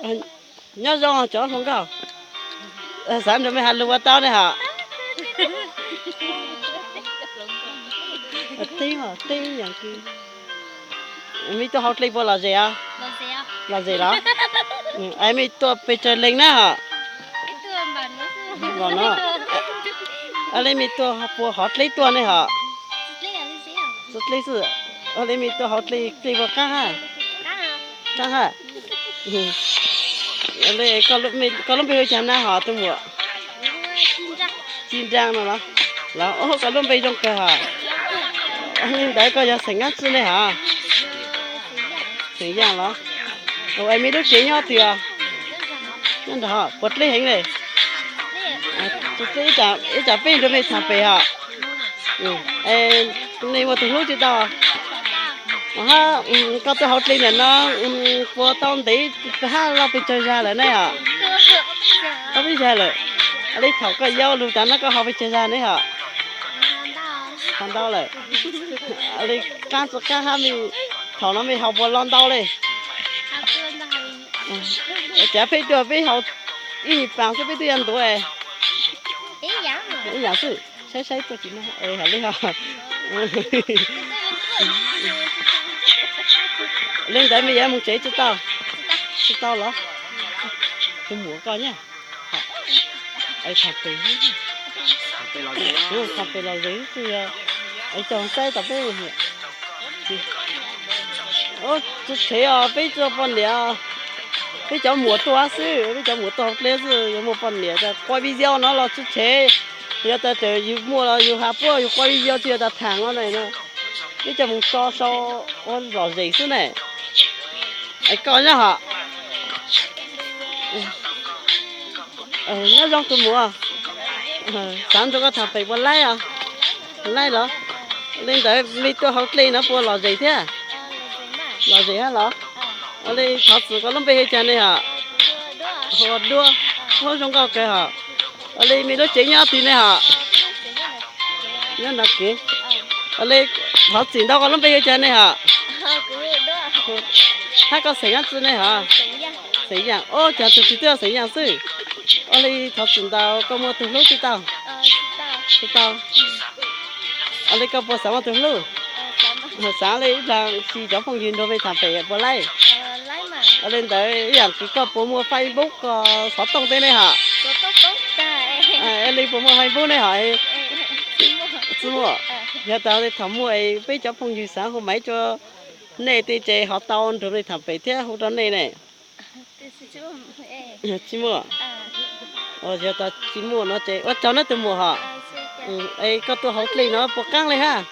Nyob zoo cov hluas nkauj, xav nrog mej has lug ua tau ne hom. Teb, teb yam kws, mej tuaj hauv dlej puas lom zem? Lom zem los? Mej tuaj pes tsawg leeg na hom? Le mej tuaj puas hov dlej tuaj ne hom? Txug dlej xwb. Le mej tuaj hauv dlej, dlej puas qaab hab? Qaab hab. Koj lub npe hu caag na hom tug muam? Ci Nraag no los? Los, koj lub npe zoo kawg hom. Le ntawd koj yog xeem dlaab tsi ne hom? Xeem Yaaj los? Es mej lub tsev nyob twg? Nyob nrag puas dleb heev le? Ib tsam peb nrug mej thaam pem hom. Nej muaj tug hlub tsi tau? Hab, koj tuaj hauv dlej ntawm no puas tau ntev hab, loj pes tsawg zag lawm ne hom? Ob peb zag lawm. Le thaum koj yau lug taag no koj hau pes tsawg zag ne hom? Hau ntau lawm. Le qaab tsi qaab hab, thaum no mej hau puas loj ntau le? Cav peb tuaj peb hau ib nyuas paas xwb peb twb yuav ntuav. Ib yaam xwb, saib saib tuaj tsi no. Le ntawd mej yuav moog tsev tsi tau? Tsi tau los? Tus muam koj nyab, thaam pem, thaam pem lom zem xwb, caug saib tau peb. Tsi tshev os, peb tsi poj niam, peb cov muam tuaj xwb, peb cov muam tuaj hauv dlej xwb, yuav muaj poj niam quaj video no los tsi tshev. Yog tas txawm yug muaj los yug has puab yug quaj video tsi yog tas thaam no na. Peb cov moog so sau ua lom zem xwb ne. Es koj nyob hom? Nyob zoo tus muam, xaav nrug koj thaam pem puas laib os? Laib los? Le ntawd mej tuaj hauv dlej no puas lom zem thiab? Lom zem hab los? Le thov txim, koj lub npe hu caag ne hom? Hu ua Duab. Hu zoo nkauj kawg hom. Le mej lub tsev nyob twg ne hom? Nyob no kev. Le thov txim ntau, koj lub npe hu caag ne hom? Hab koj xeem dlaab tsi ne hom? Xeem Yaaj. Ua caag tug txiv twb xeem Yaaj xwb. Ua le thov txim ntau, koj muaj tug hlub tsi tau? Tsi tau. Ua le koj puas xaav muaj tug hlub? Xaav le ib plag si cov phooj ywg nrug mej thaam pem puas laib? Ua le ntawd ib yaam kws koj puas muaj Facebook koj xov tooj teb ne hom? Ua le puas muaj Facebook ne hom? Tsi muaj. Yog tas thaum muaj peb cov phooj ywg xaav hu maiv rua nej tej ces ho tau nrug mej thaam pem thiab hu rua nej ne. Tsi muaj. Yog tas tsi muaj no ces ua tsaug nawb tus muam hom. Es koj tuaj hauv dlej no puas qaab le hab?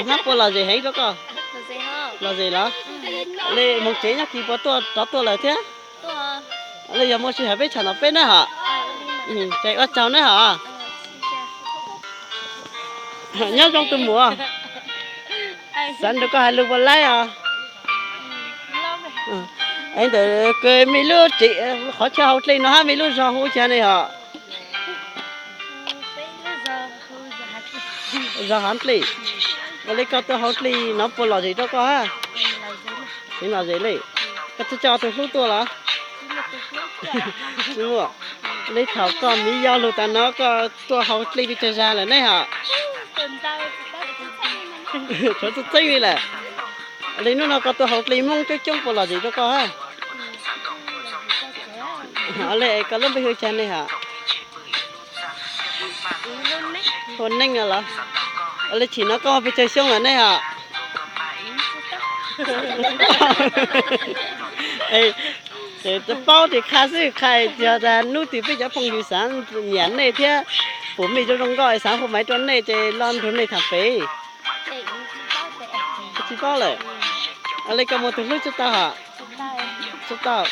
Hab puas lom zem heev rua koj? Lom zem los? Le moog tsev nyob kis puas tuaj rov tuaj lawm thiab? Le yog muaj sij hawm peb tsham nrog peb nawb hom. Ces ua tsaug nawb hom. Nyob zoo tus muam, xaav nrug koj has lug puas laib os? Es ntawm kws mej lub tsev, qhov chaw hauv dlej no hab mej lub zog hu caag ne hom? Zog Hav Dlej. Ua le koj tuaj hauv dlej no puas lom zem rua koj hab? Tsi lom zem le. Koj tsi coj tug hlub tuaj los? Tsi muaj. Le thaum koj miv yau lug taag no koj tuaj hauv dlej pes tsawg zag lawm ne hom? Tshuav txheeb txheeb le lawm. Le nub no koj tuaj hauv dlej Moob coob coob puas lom zem rua koj hab? Le koj lub npe hu caag ne hom? Hu Neeb los? Le chim no koj muaj pes tsawg xyoo lawm ne hom? Paub tes qha xwb, qha yog tas nub twg peb cov phooj ywg xaav nyam nej thiab pum mej zoo zoo nkauj xaav hu maiv rua nej ces los nrug nej thaam pem. Tsi paub lawm. Le koj muaj tug hlub tsi tau hom? Tsi tau.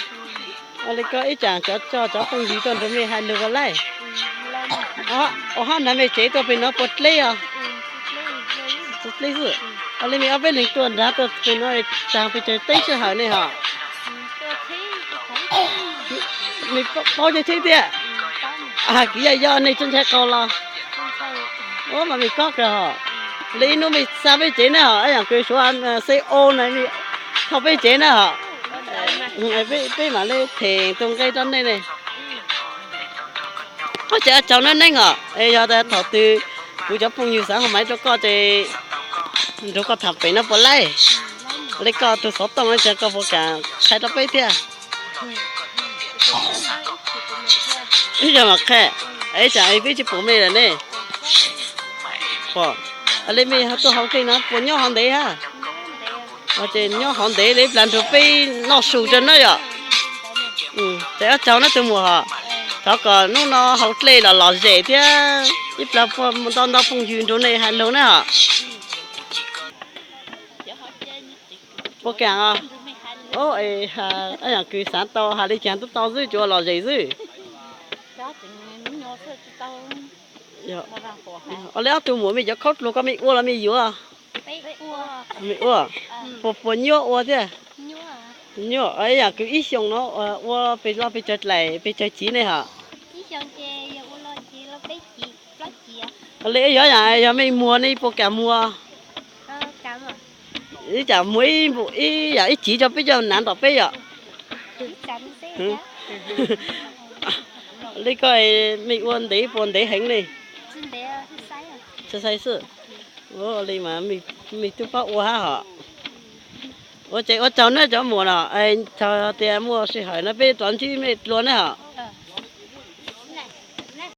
Le koj ib tsaam cov coj cov phooj ywg tuaj nrug mej hais lug puas laib? Ua hab nrug mej tsev tuaj pem no puas dleb os? Tsi dleb xwb. Le mej ob peb leeg tuaj nrug tuaj pem no taag pes tsawg teeb sij hawm ne hom? Mej paub cov tsheb thiab? Kws yog yog nej tsi ntshai qaug los? Ua mas mej kob kawg hom. Le ib nub mej xa peb tsev na hom, ib yaam kws suav C O na, thauj peb tsev na hom. Peb mam li them tus nqe rau nej ne. Ua tsaug nej neej os, es yog thaum twg kuv cov phooj ywg xav ho maiv rau koj ces nrug koj tham pem no puas laij? Li koj tus xov tooj no ces koj puas kam qhia rau peb thiab? Ib yog mas qhia, ib tsam peb tsis pum mej lawm ne. Li mej tuaj hauv dlej no puas nyob hov ntev hab? Ces nyob hov ntev li plag nrug peb noj su rau na yom. Ces ua tsaug na tus muam hos, thov kom hnub no hauv dlej los lom zem thiab ib plag puas ntau ntau phooj ywg nrug nej hais lug na hos. Puas kam os? Ib yaam kws xaav tau has le caag tub tau xwb, tsuas lom zem xwb. Ua le ob tug muam mej cov khaub dluag koj mej ua los mej yuav? Mej ua. Puas puas nyuaj ua thiab? Nyuaj. Ib yaam kws ib xyoo no ua pes loj pes tsawg dlaim pes tsawg civ ne hos? Ua le ib yog yaam yog mej muag ne puas kam muag? Ib tsam muag ib yaam ib civ coj peb coj naav nrog peb yom. Li koj mej ua ntev puas ntev heev ne? Tsi xaiv xwb. Li mas mej tub paub ua hab hos. Ua ces ua tsaug nawb cov muam no, txog tias muaj sij hawm no peb rov ntsib mej dlua nawb hos.